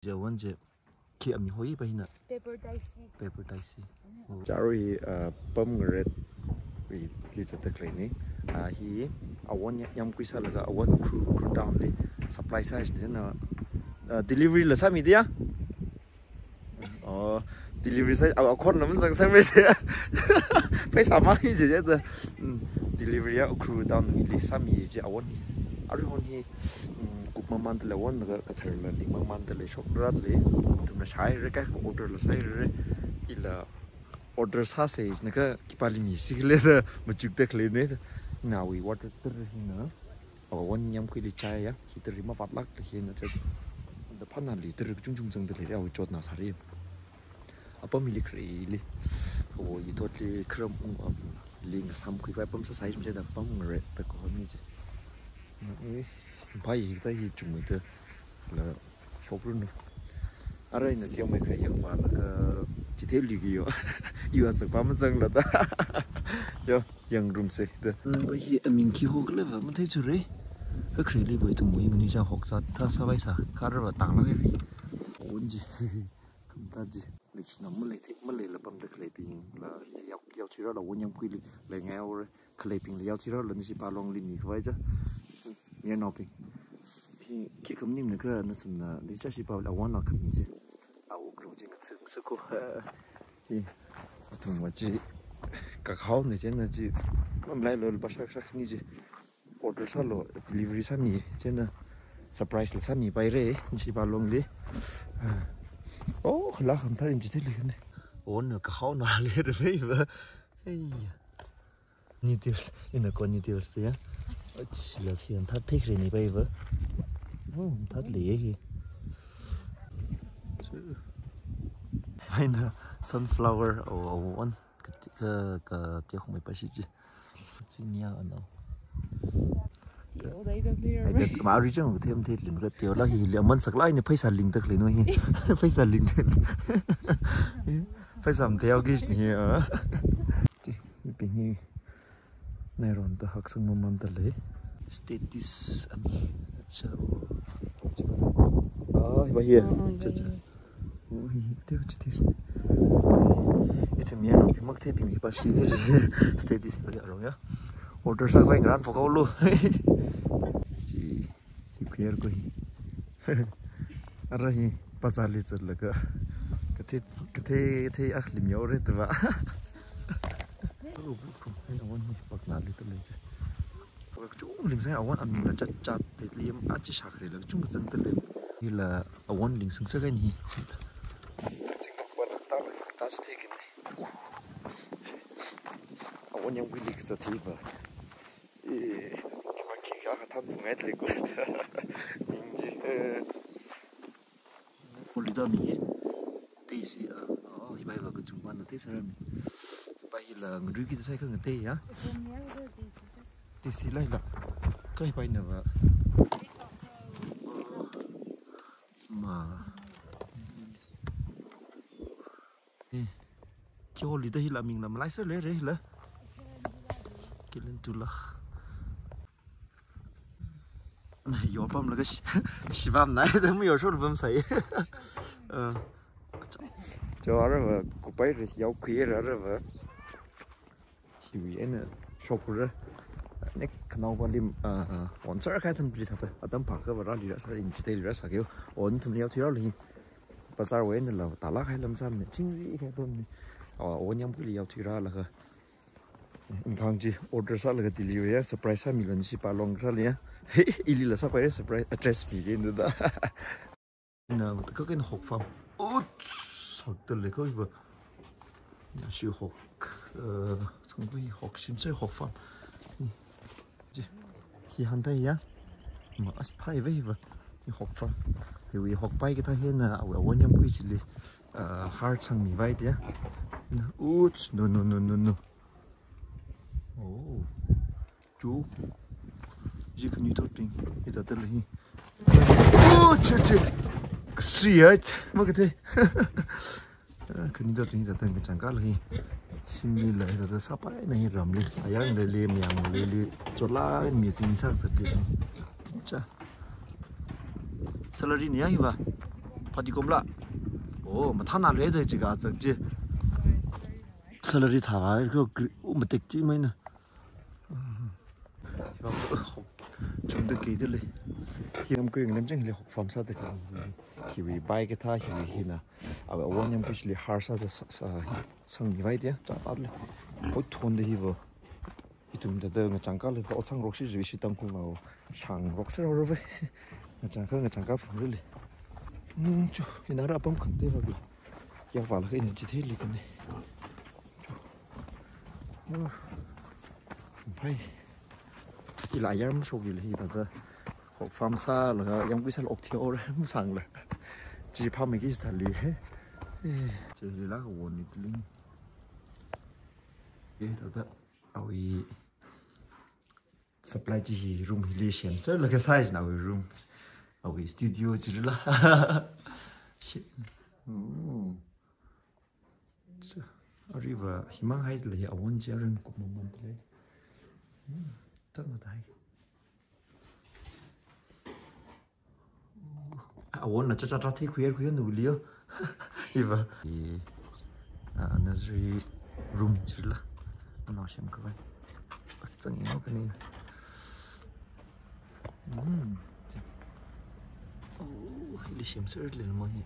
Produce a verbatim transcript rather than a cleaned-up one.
Je awon je khi ami hoi pa hina. Paper Daisy. Paper Daisy. Charo hi, uh, pam ngaret ri li zatda khaleina. Uh, hi awon ya-, yamkui sālaga awon Ukhrul, Ukhrul town li supply sāi na. Uh, delivery la sāmi diya? Oh, delivery sāi, aw, akhon nam sang sang me je. Pheisā mang hi je je da. Mm, delivery ya Ukhrul town li sāmi je awon hi. Aruihon hi, mm, kup mamanda lei awon laga kathar la ling mamanda lei shokra lei. Ithumna shāhaira kha order la sāhaira. Ila order sāsa jina kha khipāli misi khala da machukda khaleina. Nawui water tir hina. Awon yamkuili chai ya, hi tir hi mavātlākla hina chai. Da phanali tir kachungchung zangda lei, awui chotna sāra. Apam hili khareli. Awo, hithotli kharam ung, um, li ngasāmkhui vai apam sāsai chum je da pam ngaret da kahon ni je. Na, eh, pai hi ta hi chungda la shokrunu. Ara ina tiang mai kha yangvālaga chithei liki yo. Iwa sak pa mazangla da. Yo, yangrumsa da. Mm, va hi aming khi ho khala va matheithura. Kha khareli va ithum mui ngani cha hok sā, thā sāvai sā, kha ara va tangla ri. Awon ji. Khamta ji. Lek sina malei thei, maleila pamda khaleibingla, yao, yaothuirala awon yamkuili leingai haora. Khaleibingla yaothuirala nashi palongli mikhavai ja. Mayarnaobing. Khi, khikha maningmana kha nathumna, li cha shi pa awon la khami je. Awo kro je katsuk suko. Hi, athum va chi, kakhao ne je na chi, mamlai lo ba shak shak ni je. Order sālu, delivery sāmi, chieina surprise la sāmipaira, nashi palongli. Oh, la khamtharin chithei lei ne. Awon kahaona leira va. Hey. Needles, ina ko needles ya. Ach, la thian that thei kre ni pai va. Oh, that lei hi. Aina sunflower, oh, awon. Ka, ka, ka, te khumai pa shi ji. Chi nia ano. Ai, that ma region ka them the lim ka teo la hi li aman sak lai ni pheisā lingda khalei no hi. Pheisā lingda. Pheisā am teo gish ni hi, ah. Chi, mi ping hi. Nairon ta haksang mamanda lei. States ami. Acha. Ah, hi va hi. Oh, hi va hi. Cha, cha. Ui, te uchi tis. Ithum mayarnaobing maktheibing hi pa shi ni. States hi pa arong ya. Order sākhavai ngaran phok haolu. Chi, hi khuier ko hi. Ara hi, bazar li zatlaga. Kathei, kathei, kathei akha lim yaora da va. Awon hi pakla li ta lei je. Kachung lingsang awon aming la chat chat te li yam achi shakre la kachung kazang ta lei. Hila awon lingsang sa kan hi. Zing pa la ta la ta ste kin. Awon yamkuili kazat hi va. Eh, ma ki ka ka tham ngai le ko. Ning ji, eh. Holi da mi. Tesi, ah, oh, hi bai va kachungvana tesi rami. Pai hila ngarui ki sai kha ngatei ya. Tesi lai la. Kai pai na va. Ma. Eh. Khi holi da hila ming la malai sa leira hila. Kilin tula. Yorpamlaga shi-, shibam nai da mu yorshol bam sai. Eh. Cho ara va kupai re yaokhuira ara va. Hiwui eina shokra. Nek khanao pa lim, ah, ah, awon sāra kha atam pli thāda. Atam phākha va rāli rāsā, in chithei li rāsā kyo. Awon ithum yaothuiralo hi. Bazar wui eina la tālāk hai lam sāmana. Chingri khai pamna. Awon yamkuili yaothuiralaga. Inkhang chi order sālaga delivery ya, surprise sāmilo nashi palong kharali ya. Ili la sāpaira surprise, address pike nda da. Na, kha ken hok farm. Uts, hok ta lei kha va. Nashi hok, eh, sangpui hok shim sai hok farm. Ni. Je. Hi han ta ya. Ma as phai ve va. Ni hok farm. Hiwui hokpai kathā hina, awon yamkui chili. Eh, har chang mi vai dia. Na, uts, no, no, no, no, no. Oh. Chu. Ji khanuithotbing. Hithāda lei. Oh, che, che. Sri, eh, ma kathei. Khanuithotbing hithāda kachangkha lei. Simli la hithāda sāpaina hi ramli. Ayang lei lei, mayang lei lei. Chola mi ching sak zatli. Cha. Salary ni ya hi va. Phatikomla. Oh, mathānāluida jiakha chak chi. Salary thākha ko gri-, u matek chi maina. Chungda kei dili. Hi yamkui ngalem chang hili hok farm sāda khalei. Hiwui bai kathā hiwui hina. Awui awon yamkui chili har sāda sa, sa, sangmivai dia. Chātadli. Hoi thonda hiva. Ithum thāda ngachang kala thāda otsangrok shi zui shi Tangkhul ngao. Sangrok sāra ro ve. Ngachang kha ngachang kha phungrili. Hmm, chu, hina ra apam khangatei va khala. Yangvālaga ina chitheili kani. Chu. Oh. Phai. Ila ayar mashokli hi thāda. Hok farm sālaga yamkui sālaga okthui ora masangla. Chi phamiki thāli. Eh, chilila kawon ni tiling. Eh, thāda. Awui supply chi hi room hili semserlaga size na awui room. Awui studio chilila. Shi-, hmm. So, ariva himang haili awon chi arin kupmamān tile. Hmm, tangda hai. Awonna chacha tra thei khuier khuier nu liyo. Hiva. I, ah, nursery room chila. Anao semkhavai. Chang ino kanina. Hmm. Oh, hili semserli mo hi.